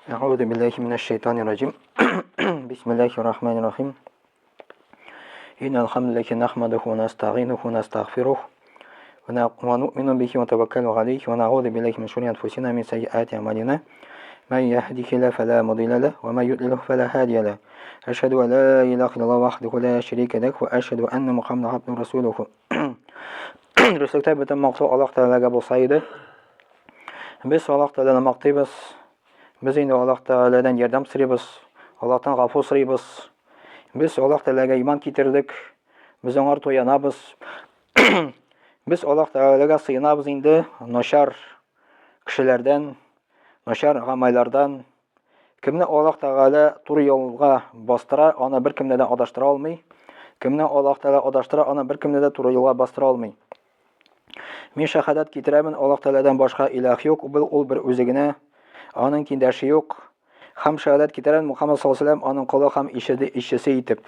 Әгъузу биллахи минәш шайтанир раҗим. Бисмиллахир рахманир рахим. Иннал хамдулиллахи нахмадуху ва настагъинуху ва настагъфирух. Ва ну'мину бихи ва таваккалу алейхи ва нa'удhu биллахи мин шурури анфусина ва мин сайyiати а'малина. Ман яхдихиллаху фала мудилля лаху ва ман юдлилху фала хадия лаху. Ашһаду ан ла илаха иллаллах вахдаху ла шарика лаху ва ашһаду анна Мухаммадан абдуху ва расулуху. Дөреслектә бөтен мактау Аллаһ Тәгаләгә булса иде. Без Аллаһ Тәгаләне мактыйбыз. Без инде Аллаһ Тәгаләдән ярдәм сорыйбыз. Аллаһтан гафу сорыйбыз. Без Аллаһ Тәгаләгә иман китердек. Без аңар таянабыз. Без Аллаһ Тәгаләгә сыенабыз инде начар кешеләрдән, начар гамәлләрдән. Кемне Аллаһ Тәгалә туры юлга бастыра, аны беркемне дә адаштыра алмый. Кемне Аллаһ Тәгалә адаштыра, аны беркемне дә туры юлга бастыра алмый. Мин шәһадәт китерәмен, Аллаһ Тәгаләдән башка илаһ юк, ул бер үзе генә, аның тиңдәше юк. Һәм шәһадәт китерәмен Мухаммад саллаллаһу алейһи аның колы һәм илчесе итеп.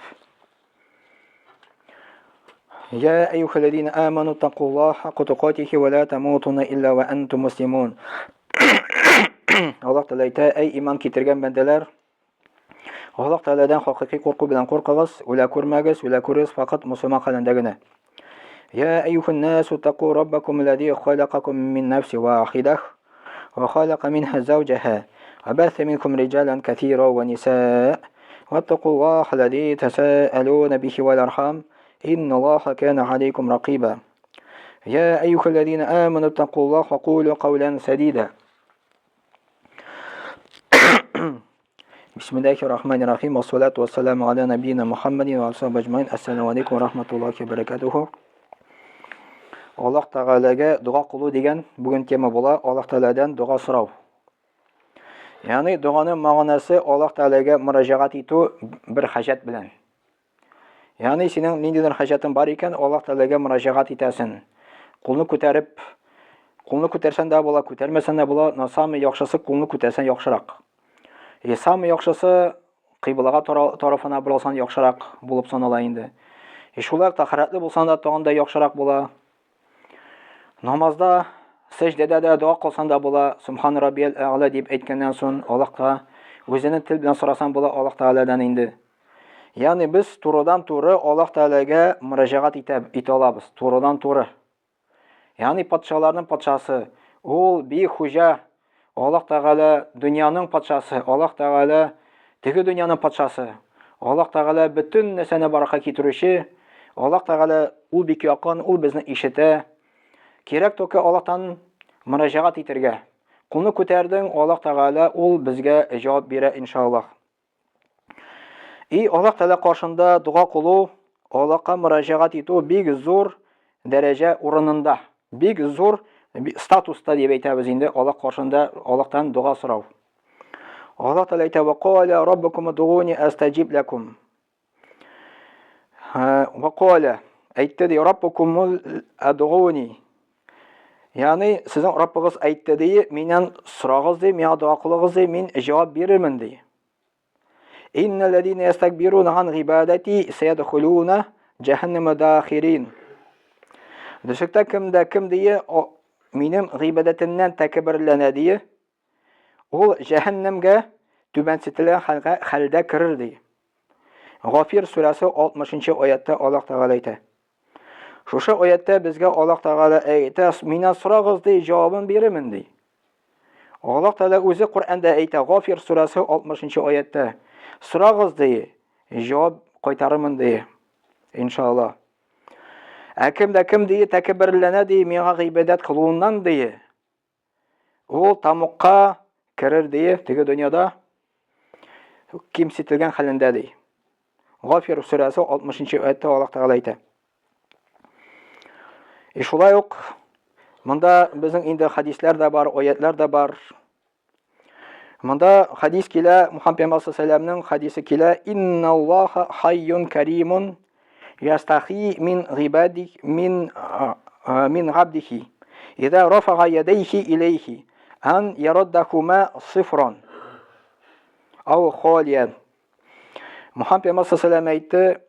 Я әйюхәлләзина аману тақуллаһа хакка тукатихи ва ла тамутунна илля ва антум муслимун. Аллаһ Тәгалә әйтә, әй иман китергән бәндәләр, Аллаһ Тәгаләдән хакыйкый курку белән куркыгыз, үлә күрмәгез, үлә күрегез факат мусульман хәлендә генә. Я әйюһән насу таку раббакум аллази халакакум мин нафси вахидах ва халака минха zawjaha ва батha минкум риҗалан катира ва нисаа ваттакуллаһа аллази тасаалуна бихи вал архам инналлаһа кана алейкум ракиба. Я әйюһәлләзина аману тақуллаһа ва кулу каулян садида. Бисмиллахи рахмани рахим. Вассалату вассаламу аля набийна Мухаммадин ва асхаби ажмаин. Ассаламу алейкум ва рахматуллахи ва баракатуху. Аллаһ Тәгаләгә дога кылу дигән бүген тема була. Аллаһ Тәгаләдән дога сорау. Ягъни доганың мәгънәсе Аллаһ Тәгаләгә мөрәҗәгать итү бер хаҗәт белән. Ягъни синең ниндидер хаҗәтең бар икән, Аллаһ Тәгаләгә мөрәҗәгать итәсең. Кулны күтәреп, кулны күтәрсәң дә була, күтәрмәсәң дә була, но самый яхшысы кулны күтәрсәң яхшырак. И самый яхшысы кыйблага тарафына борылсаң яхшырак булып санала инде. И шулай тәһарәтле булсаң да тагын да яхшырак була. Намазда, сәҗдәдә дә дога кылсаң да була, Субхан раббиял әгъла дип әйткәннән соң Аллаһка үзенең тел белән сорасаң була Аллаһ Тәгаләдән инде. Ягъни без турыдан-туры Аллаһ Тәгаләгә мөрәҗәгать итә, итә алабыз, турыдан-туры. Ягъни патшаларның патшасы, ул бөек хуҗа, Аллаһ Тәгалә дөньяның патшасы, Аллаһ Тәгалә теге дөньяның патшасы. Аллаһ Тәгалә бөтен нәрсәне баракка китерүче. Аллаһ Тәгалә ул бик якын, ул безне ишетә. Кирәк только Аллаһтан мөрәҗәгать итәргә. Кулны күтәрдең, Аллаһ Тәгалә ул безгә җавап бирә иншаллаһ. И Аллаһ Тәгалә каршында дога кылу, Аллаһка мөрәҗәгать итү бик зур дәрәҗә урынында, бик зур статуста дип әйтәбез инде Аллаһ каршында Аллаһтан дога сорау. Аллаһ Тәгалә әйтә: "Ва каля раббукум удуни астаҗиб лакум." Ва каля әйтте ди, раббукум адуни. Ягъни сезнең Раббыгыз әйтте ди, миннән сорагыз ди, миңа дога кылыгыз ди, мин җавап бирермен ди. Иннәлләзина ястакбируна ан гыйбадати саядхулуна җәһәннәмә дахирин. Дөреслектә кем дә кем дие, минем гыйбадәтемнән тәкәбберләнә дие, ул җәһәннәмгә түбәнсетелгән хәлгә хәлдә керер ди. Гафир сүрәсе 60 аятта Аллаһ Тәгалә әйтә. Шушы аятта безгә Аллаһ Тәгалә әйтә, миннән сорагыз ди, җавабын бирермен ди. Аллаһ Тәгалә үзе Коръәндә әйтә, Гафир сүрәсе 60 аятта. Сорагыз ди, җавап кайтарырмын ди. Иншалла. Ә кем дә кем ди, тәкәбберләнә ди, миңа гыйбадәт кылуыннан ди. Ул тамукка керер ди, теге дөньяда кимсетелгән хәлендә ди. Гафир сүрәсе 60 аятта Аллаһ Тәгалә әйтә. И шулай ук монда безнең инде хадисләр дә бар, аятлар да бар. Монда хадис килә, Мухаммад пәйгамбәр саллаллаху хадисе килә, Инналлаха хайюн каримун ястахи мин гыйбади мин мин габдихи иза рафага ядайхи илейхи ан яраддахума сифран ау халиян. Мухаммад пәйгамбәр саллаллаху әйтте,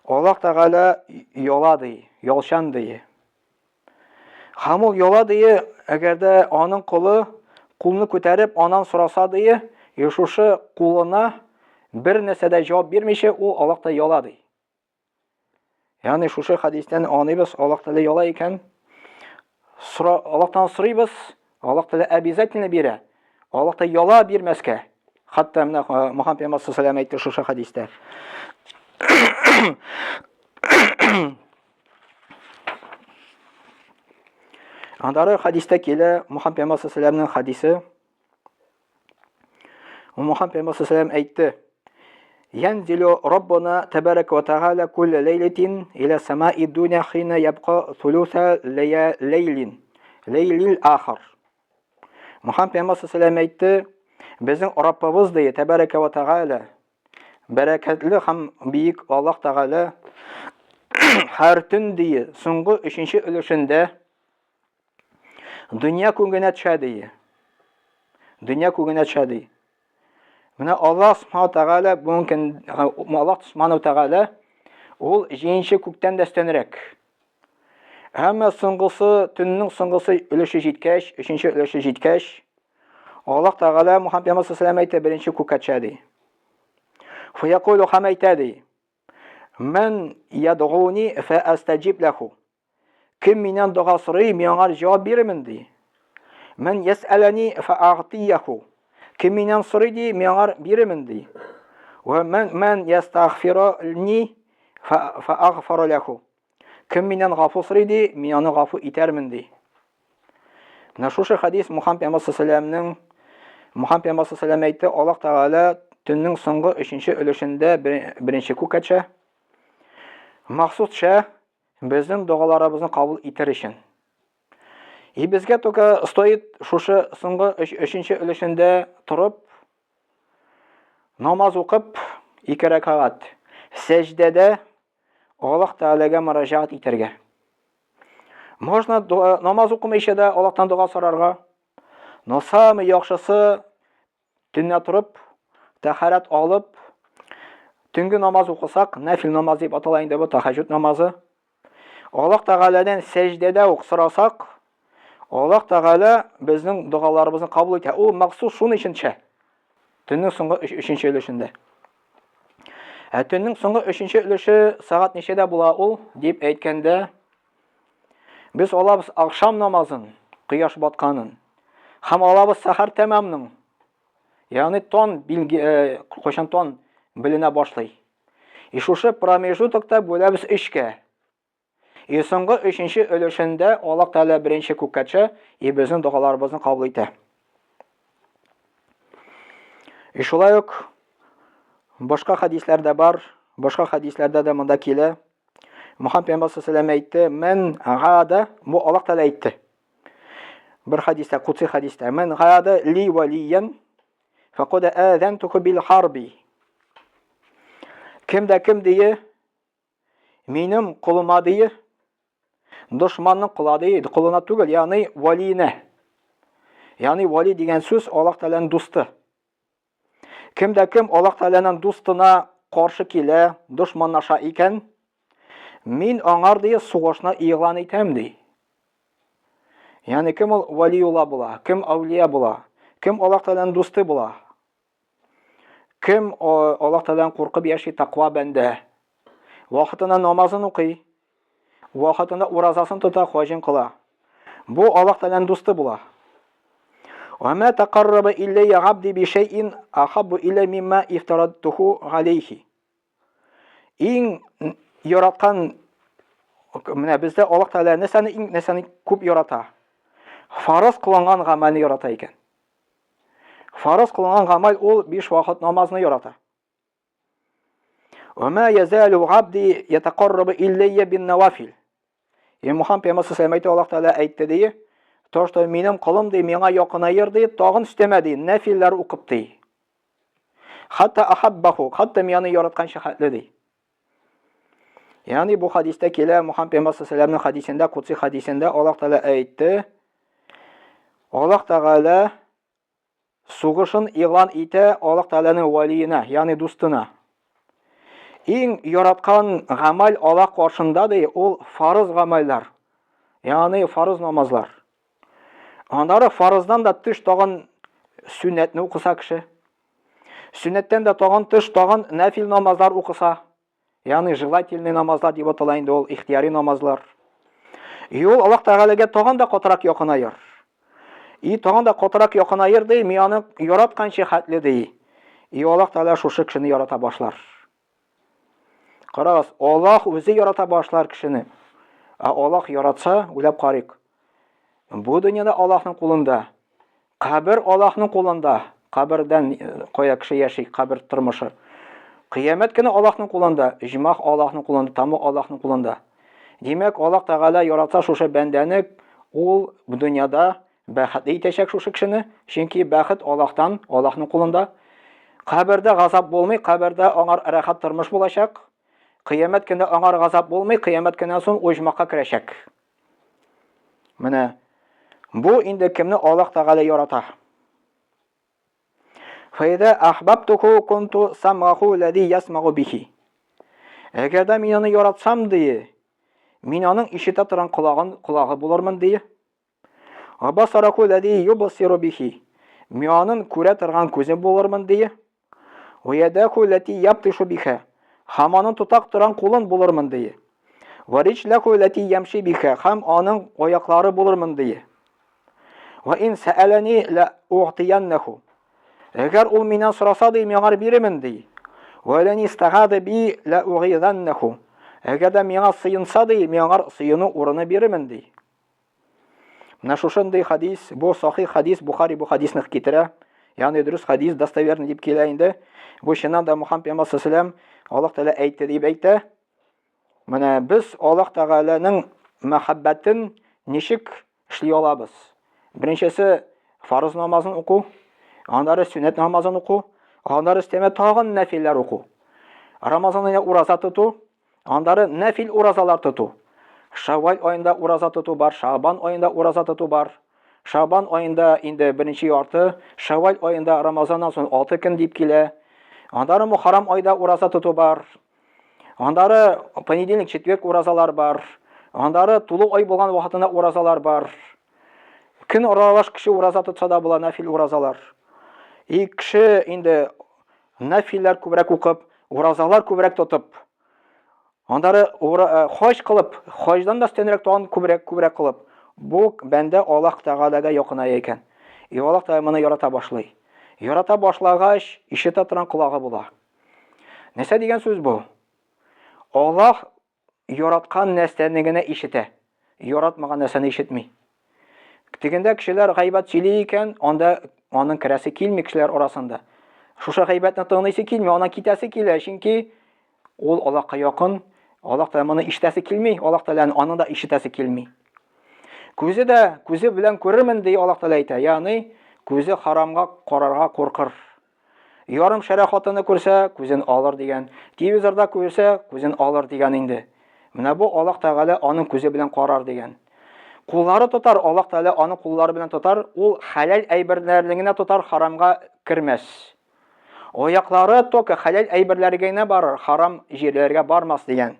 Аллаһ Тәгалә яла ди, ялчан ди. Һәм ул яла ди, әгәр дә аның колы кулны күтәреп анан сораса ди, И шушы кулына бер нәрсә дә җавап бирмичә, ул Аллаһ та яла ди. Ягъни шушы хәдистән аңлыйбыз, Аллаһ Тәгалә яла икән. Сора, Аллаһтан сорыйбыз, Аллаһ Тәгалә обязательно бирә. Аллаһ та яла бирмәскә. Хәтта менә э, Мөхәммәд пәйгамбәр саллаллаху алейһи әйтте шушы хәдистә. Андары хәдистә килә Мөхәммәд пәйгамбәр саллаллаху алейһи хәдисе. Мухаммад пәйгамбәр саллаллаху әйтте: Янзилу Раббуна табарак ва тааля кулла лейлатин иля самаи дуня хина ябка сулуса лейлин лейлил ахир. Мухаммад пәйгамбәр саллаллаху әйтте: Безнең Раббыбыз ди, табарак ва тааля, бәрәкәтле һәм бөек Аллаһ Тәгалә һәр төн ди, соңгы өченче өлешендә Дөнья күгенә төшә ди. Дөнья күгенә төшә ди. Менә Аллаһ Субхану Тәгалә бүгенге көн Аллаһ Субхану Тәгалә ул җиенче күктән дә өстәнрәк. Әмма соңгысы, төннең соңгысы өлеше җиткәч, өченче өлеше җиткәч, Аллаһ Тәгалә Мухаммад пәйгамбәр саллаллаху әйтә, беренче күккә төшә ди. Фаякулу һәм әйтә ди. Ман ядгуни фа астаҗиб лаху. Кем миннән дога сорый, мин аңар җавап бирермен, ди. Мен ясәләни фәагътияху. Кем миннән сорый, ди, мин аңар бирермен, ди. Вә мен мен ястагфирни фәагфару ләху. Кем миннән гафу сорый, ди, мин аны гафу итәрмен, ди. Менә шушы хадис Мухаммад пәйгамбәр саллаллаху Мухаммад пәйгамбәр саллаллаху әйтте, Аллаһ Тәгалә төннең соңгы өченче өлешендә беренче күккә төшә. Махсус төшә, Безнең догаларыбызны кабул итер өчен. И безгә только стоит шушы соңгы өченче өлешендә торып, намаз укып, ике рәкәгать, сәҗдәдә Аллаһ Тәгаләгә мөрәҗәгать итәргә. Можно намаз укымыйча да Аллаһтан дога сорарга. Но самый яхшысы Төнлә торып, тәһарәт алып, төнге намаз укысак, нәфил намаз дип атала инде бу тәһәҗҗүд намазы. Аллаһ Тәгаләдән сәҗдәдә үк сорасак, Аллаһ Тәгалә безнең догаларыбызны кабул итә. Ул махсус шуның өчен төшә. Төннең соңгы өченче өлешендә. Ә төннең соңгы өченче өлеше сәгать ничәдә була ул, дип әйткәндә, без алабыз ахшам намазын, кояш батканын. Һәм алабыз сәхәр тәмамның. Ягъни тон билге, э, кайчан тон беленә башлый. И шушы промежутокта бүләбез өчкә. И соңгы өченче өлешендә Аллаһ Тәгалә беренче күккә төшә, и безнең догаларыбызны кабул итә. И шулай ук башка хәдисләр дә бар, башка хәдисләрдә дә монда килә. Мухаммад пәйгамбәр саллаллаху әйтте, "Мен гада", бу Аллаһ Тәгалә әйтте. Бер хәдистә, кудси хәдистә, "Мен гада ли валиян факад азантуху бил харби". Кем дә кем дие, минем колыма дие, дошманның кола дие, колына түгел, ягъни валиенә. Ягъни вали дигән сүз Аллаһ Тәгаләнең дусты. Кем дә кем Аллаһ Тәгаләнең дустына каршы килә, дошманлаша икән, мин аңар ди сугышны игълан итәм ди. Ягъни кем ул валиулла була, кем әүлия була, кем Аллаһ Тәгаләнең дусты була. Кем Аллаһ Тәгаләдән куркып яши, таква бәндә. Вакытында намазын укый, вакытында уразасын тота, хаҗын кыла. Бу Аллаһ Тәгаләнең дусты була. Ва ма тақарраба илляя габди би шәйин ахаббу илля мимма ифтарадтуху галейхи. Иң яраткан менә бездә Аллаһ Тәгалә нәрсәне иң нәрсәне күп ярата? Фарыз кылынган гамәлне ярата икән. Фарыз кылынган гамәл ул биш вакыт намазны ярата. Ва язалу абди ятакаррабу илляя бин навафил. И Мухаммад пәйгамбәр саллаллаху алейһи Аллаһ Тәгалә әйтте ди, то что минем колым ди миңа якынаер ди, тагын өстәмә ди, нәфилләр укып ди. Хатта ахаббаху, хатта мин аны яратканча хәтле ди. Ягъни бу хадистә килә Мухаммад пәйгамбәр саллаллаху алейһи хадисендә, кудси хадисендә Аллаһ Тәгалә әйтте, Аллаһ Тәгалә Сугышын игълан итә Аллаһ Тәгаләнең вәлиенә, ягъни дустына. Иң яраткан гамәл Аллаһ каршында ди, ул фарыз гамәлләр. Ягъни фарыз намазлар. Аннары фарыздан да төш тагын сөннәтне укыса кеше. Сөннәттән дә тагын тыш тагын нәфил намазлар укыса, ягъни желательный намазлар дип атала инде ул ихтияри намазлар. И ул Аллаһ Тәгаләгә тагын да катырак якынаер. И тагын да катырак якынаер ди, мин аны яратканчы хәтле ди. И Аллаһ Тәгалә шушы кешене ярата башлар. Карагыз, Аллаһ үзе ярата башлар кешене. Ә Аллаһ яратса, уйлап карыйк. Бу дөньяда Аллаһның кулында. Кабер Аллаһның кулында. Кабердән э, кая кеше яши, кабер тормышы. Кыямәт көне Аллаһның кулында, иҗмах Аллаһның кулында, таму Аллаһның кулында. Димәк, Аллаһ Тәгалә яратса шушы бәндәне, ул бу дөньяда бәхетле итәчәк шушы кешене, чөнки бәхет Аллаһтан, Аллаһның кулында. Кабердә газап булмый, кабердә аңар рәхәт тормыш булачак. Кыямәт көндә аңар газап булмый, кыямәт көннән соң оҗмахка керәчәк. Менә бу инде кемне Аллаһ Тәгалә ярата. Фәйдә ахбабтуху кунту самгаху ләзи ясмагу бихи. Әгәр дә мин аны яратсам, ди, мин аның ишетә торган колагын, колагы булырмын, ди. Абасараху ләзи юбсиру бихи. Мин аның күрә торган күзе булырмын, ди. Вәядәху ләти яптышу биха. Һәм аның тотак торган кулын булырмын, ди. Варичләху ләти ямши биха. Һәм аның аяклары булырмын, ди. Ва ин сәәләни ла угтияннаху. Әгәр ул миннән сораса, ди, мин аңар бирермен, ди. Ва ләни истагада би ла угиданнаху. Әгәр дә миңа сыенса, ди, мин аңар сыену урыны бирермен, ди. Менә шушындый хадис, бу сахих хадис, Бухари бу хадисны китерә. Ягъни дөрес хадис, достоверный дип килә инде. Бу чыннан да Мухаммад пәйгамбәр саллаллаху Аллаһ Тәгалә әйтте дип әйтә. Менә без Аллаһ Тәгаләнең мәхәббәтен ничек эшли алабыз? Беренчесе фарыз намазын уку, аннары сөннәт намазын уку, аннары өстәмә тагын нәфилләр уку. Рамазан аенда ураза тоту, Аннары нәфил уразалар тоту. Шавваль аенда ураза тоту бар, Шабан аенда ураза тоту бар. Шабан аенда инде беренче ярты, Шавваль аенда Рамазаннан соң 6 көн дип килә. Аннары Мухаррам айда ураза тоту бар. Аннары понедельник, четверг уразалар бар. Аннары тулы ай булган вакытында уразалар бар. Көн аралаш кеше ураза тотса да була нәфил уразалар. И кеше инде Нәфилләр күбрәк укып, уразалар күбрәк тотып, аннары э, хаҗ кылып, хаҗдан да өстенрәк тагын күбрәк күбрәк кылып, бу бәндә Аллаһ Тәгаләгә якыная икән. И Аллаһ Тәгалә моны ярата башлый. Ярата башлагач, ишетә торган колагы була. Нәрсә дигән сүз бу? Аллаһ яраткан нәрсәне генә ишетә, яратмаган нәрсәне ишетми. Тегендә кешеләр гайбәт сөйли икән, анда аның керәсе килми кешеләр арасында. Шушы гайбәтне тыңлыйсы килми, ана китәсе килә, чөнки ул Аллаһка якын, Аллаһ Тәгалә моны ишетәсе килми, Аллаһ Тәгаләнең аны да ишетәсе килми. Күзе дә, күзе белән күрермен, ди Аллаһ Тәгалә әйтә, ягъни күзе харамга карарга куркыр. Ярым шәрә хатыны күрсә, күзен алыр дигән. Телевизорда күрсә, күзен алыр дигән инде. Менә бу Аллаһ Тәгалә аның күзе белән карар дигән. Куллары тотар, Аллаһ Тәгалә аны куллары белән тотар, ул хәләл әйберләрне генә тотар, харамга кермәс. Аяклары только хәләл әйберләргә генә барыр, харам җирләргә бармас дигән.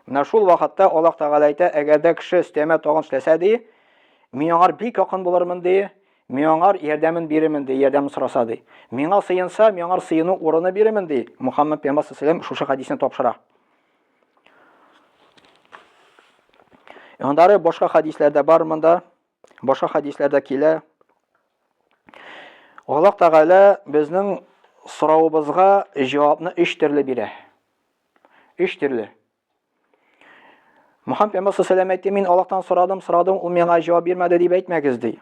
Менә шул вакытта Аллаһ Тәгалә әйтә, әгәр дә кеше өстәмә тагын эшләсә ди, мин аңар бик якын булырмын ди, Мин аңар ярдәмен бирермен, ди, ярдәм сораса, ди. Миңа сыенса, мин аңар сыену урыны бирермен, ди. Мухаммад пәйгамбәр саллаллаху шушы хадисне тапшыра. Аннары башка хадисләр дә бар монда. Башка хадисләр дә килә. Аллаһ Тәгалә безнең соравыбызга җавапны өч төрле бирә. Өч төрле. Мухаммад пәйгамбәр саллаллаху әйтте, мин Аллаһтан сорадым, сорадым, ул миңа җавап бирмәде дип әйтмәгез ди.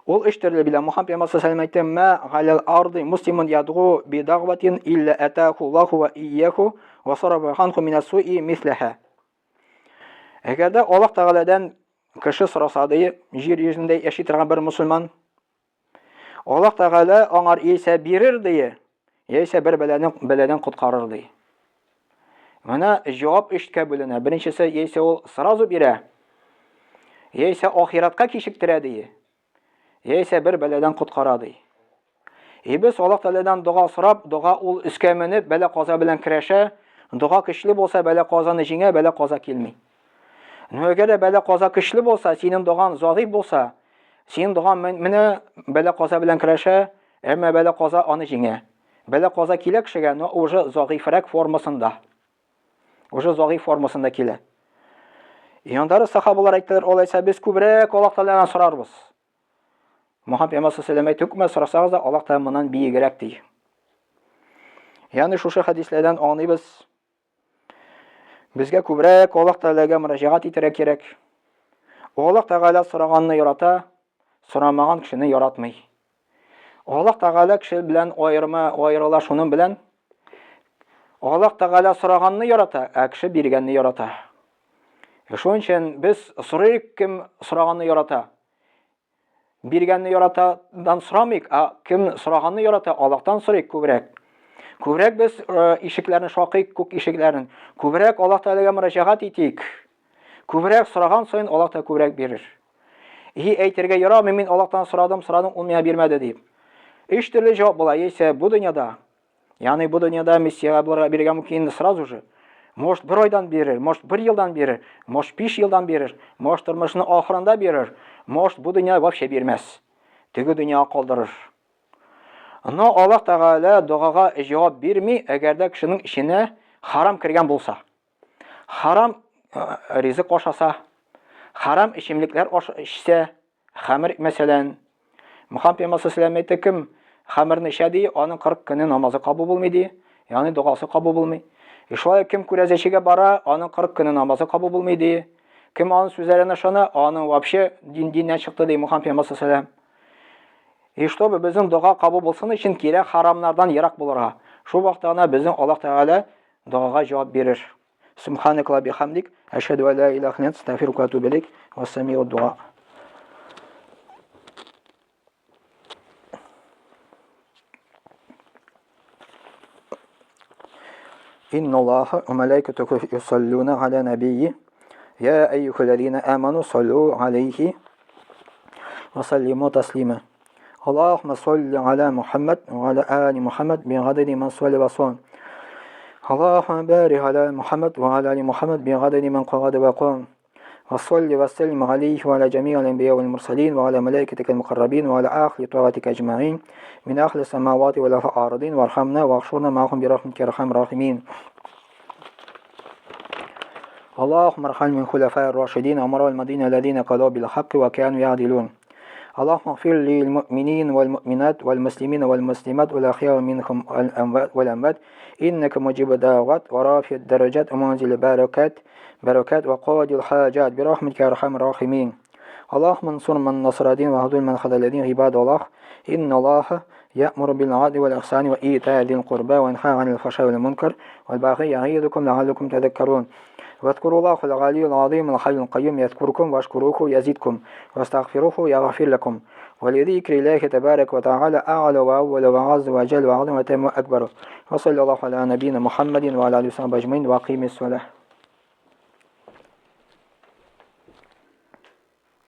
Ул өч төрле белә. Мухаммад пәйгамбәр саллаллаху әйтте, ма галал арды муслимун ядгу би дагватин илля атаху Аллаху ва ияху ва сараба анху минас суи мислаха. Әгәр дә Аллаһ Тәгаләдән кеше сораса ди, җир йөзендә яши торган бер мусульман, Аллаһ Тәгалә аңар яисә бирер ди, яисә бер бәләне бәләдән коткарыр ди. Менә җавап өчкә бүленә. Беренчесе яисә ул сразу бирә, яисә ахиратка кичектерә ди, яисә бер бәләдән коткара ди. И без Аллаһ Тәгаләдән дога сорап, дога ул өскә менеп, бәлә каза белән көрәшә. Дога көчле булса, бәлә казаны җиңә, бәлә каза килми. Ну, әгәр дә бәлә каза көчле булса, синең доган зәгыйфь булса, синең доган менә бәлә каза белән көрәшә, Әмма бәла-каза аны җиңә. Бәла-каза килә кешегә, но уже зәгыйфрәк формасында. Уже зәгыйф формасында килә. Яндары сахабалар әйттеләр, алайса без күбрәк Аллаһ Тәгаләдән сорарбыз. Мөхәммәд пәйгамбәр саллаллаху алейһи күпме сорасагыз да, Аллаһ Тәгалә моннан биегрәк ди. Ягъни шушы хәдисләрдән аңлыйбыз, безгә күбрәк Аллаһ Тәгаләгә мөрәҗәгать итәргә кирәк. Аллаһ Тәгалә сораганны ярата, сорамаган кешене яратмый. Аллаһ Тәгалә кеше белән аерма, аерыла шуның белән. Аллаһ Тәгалә сораганны ярата, ә кеше биргәнне ярата. Шуның өчен без сорыйк, кем сораганны ярата. Биргәнне яратадан сорамыйк, ә кем сораганны ярата, Аллаһтан сорыйк күбрәк. Күбрәк без э, ишекләрне шакыйк, күк ишекләрен. Күбрәк Аллаһ Тәгаләгә мөрәҗәгать итик. Күбрәк сораган саен Аллаһ та күбрәк бирер. И әйтергә ярамый, мин Аллаһтан сорадым, сорадым, ул миңа бирмәде дип. Өч төрле җавап була, яисә бу дөньяда Ягъни бу дөньяда Мессиягә булырга бирергә мөмкин инде сразу же. Может, бер айдан бирер, может, бер елдан бирер, может, биш елдан бирер, может, тормышының ахырында бирер, может, бу дөнья вообще бирмәс. Теге дөньяга калдырыр. Но Аллаһ Тәгалә догага җавап бирми, әгәр дә кешенең эченә харам кергән булса. Харам э, ризык ашаса, харам эчемлекләр эчсә, Хәмер, мәсәлән, Мөхәммәд пәйгамбәр саллаллаху әйтте, кем хәмерне эчә ди, аның 40 көне намазы кабул булмый ди, ягъни догасы кабул булмый. И шулай кем күрәзәчегә бара, аның 40 көне намазы кабул булмый ди. Кем аның сүзләренә ышана, аның вообще дин диннән чыкты ди Мөхәммәд пәйгамбәр саллаллаху. И чтобы безнең дога кабул булсын өчен кирәк харамнардан ерак булырга. Шул вакытта гына безнең Аллаһ Тәгалә догага җавап бирер. Субханак ла бихамдик, әшһәду ан ла илаһа илля анта, астагфирука ва атубу илейк. Ва дуа. إن الله وملائكته يصلون على نبيه يا أيها الذين آمنوا صلوا عليه وسلموا تسليما اللهم صل على محمد وعلى آل محمد بعدد من صلى وصام اللهم بارك على محمد وعلى آل محمد بعدد من قعد وقام وصل وسلم عليه وعلى جميع الأنبياء والمرسلين وعلى ملائكتك المقربين وعلى أهل طاعتك أجمعين من أهل السماوات والأرضين وارحمنا واغفرنا معهم برحمتك يا أرحم الراحمين. اللهم ارحم من خلفاء الراشدين أمراء المدينة الذين قالوا بالحق وكانوا يعدلون. اللهم اغفر للمؤمنين والمؤمنات والمسلمين والمسلمات والأحياء منهم والأموات إنك مجيب الدعوات ورافع الدرجات ومنزل البركات بركات وقاضي الحاجات برحمتك يا أرحم الراحمين. اللهم انصر من نصر الدين وهدل من خذل الدين. عباد الله، إن الله يأمر بالعدل والإحسان وإيتاء ذي القربى وينهى عن الفحشاء والمنكر والبغي يعظكم لعلكم تذكرون. واذكروا الله العلي العظيم الحي القيوم يذكركم واشكروه يزدكم واستغفروه يغفر لكم. ولذكر الله تبارك وتعالى أعلى وأول وعز وجل وعظم وتم أكبر. وصلى الله على نبينا محمد وعلى آله وصحبه أجمعين وأقيم الصلاة.